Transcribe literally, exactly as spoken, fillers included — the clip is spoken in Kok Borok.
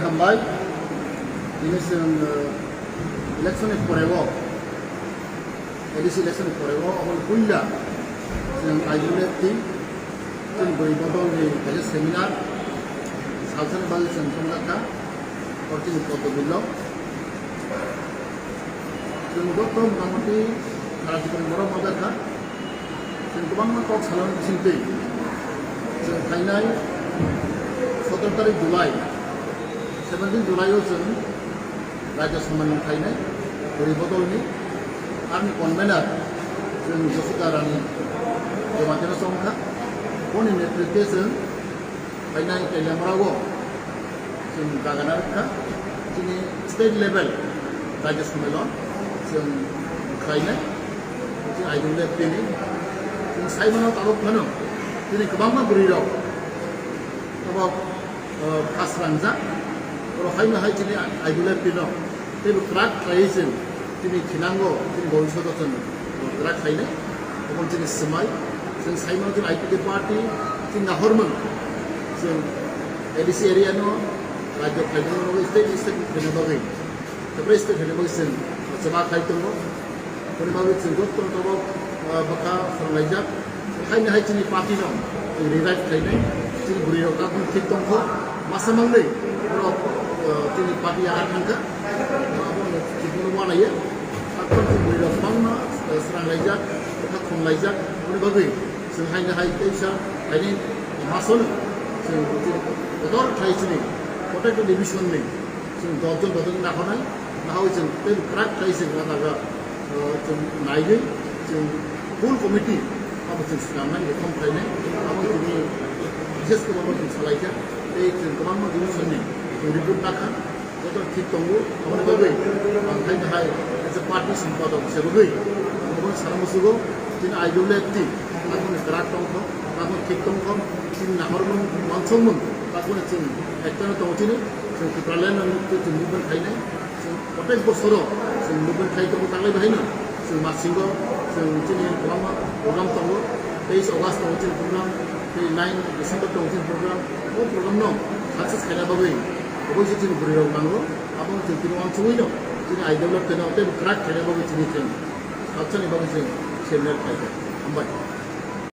Hambai, tini chwng, eh, election ni pore o, A D C election ni pore o, omo puila chwng I W F T, chwng bwrwi bodol ni kaisa seminar, salsa ni bagwi chwng thangjakha, o chini Poddo Bill o. Chwng joto motamoti rajyo ni borok manjakha. Chwng kwbangma kok salani bisingtwi chwng phainai sotoro tarik July, seventeen July o chwng Rajya Sabha ni phainai bwrwi bodolni, arni convener chwng Josita Rani Jamatia no chongkha. Boni netritwe chwng phainai Teliamura o chwng jagana rwkha, chini state level Rajya Sammelon chwng khlainai, chini I W F T ni. Chwng saimano tabuk phano chini kwbangma bwrwi rok tabuk, uh, khas rangjak, oro haino hai chini I W F T no teibo kwrak khlaiwi chwng chini thinango, chini bhobishoto chwng kwrak khlainai. Omo chini swmai, chwng saimano chini I P F T party, chini nahormung, chwng A D C area no rajyo khlaina bagwi, state, state khlaina bagwi, kwbrai state khlaina bagwi chwng chama khai tongo. Aboni bagwi chwng joto tabuk, ah, bwkha swrwnglaijak. Haino hai chini party no chwng revive khlainai, chini bwrwi rok tabuk thik tongkho, masa mangnwi borok, ah, chini party yaha thangkha, abono chini uanaio. Takhuk chini bwrwi rok bangma, ah, swrwnglaijak, bwkha khumlaijak, aboni bagwi chwng haino hai teisa haini masono chwng, chwng kotor khlai chini Kotak division ni chwng dos jon dos jon naharnai, naharwi chwng tei kwrak khlai chwng o jaga, uh, chwng naiwi chwng full committee abo chwng swnamnai, reform khlainai, abo chini bises khe abo chwng salaikha, tei chwng kwbangma division ni chwng report nakha, joto thik tongo, aboni bagwi ang hai hai as a party sampadok se bagwi ang bono sana musugo, chini I W F T, abo ni kwrak tongkho, abo thik tongkho, chini nahormung, wansukmung, abo chwng ekta no tongo chini, chwng Tipraland no chwng movement khainai. Chwng protek bosoro chwng movement khai tongo, taklai bahaino chwng masingo chwng chini kwbangma program tongo, teis August tongo chini program, tei nine December tongo chini program. O program no success khaina bagwi oboise chini bwrwi rok nango, abo chwng chini wansugwi no chini I W F T no tei kwrak khaina bagwi chini chwng salsani bagwi chwng seminar khlaikha. Hambai.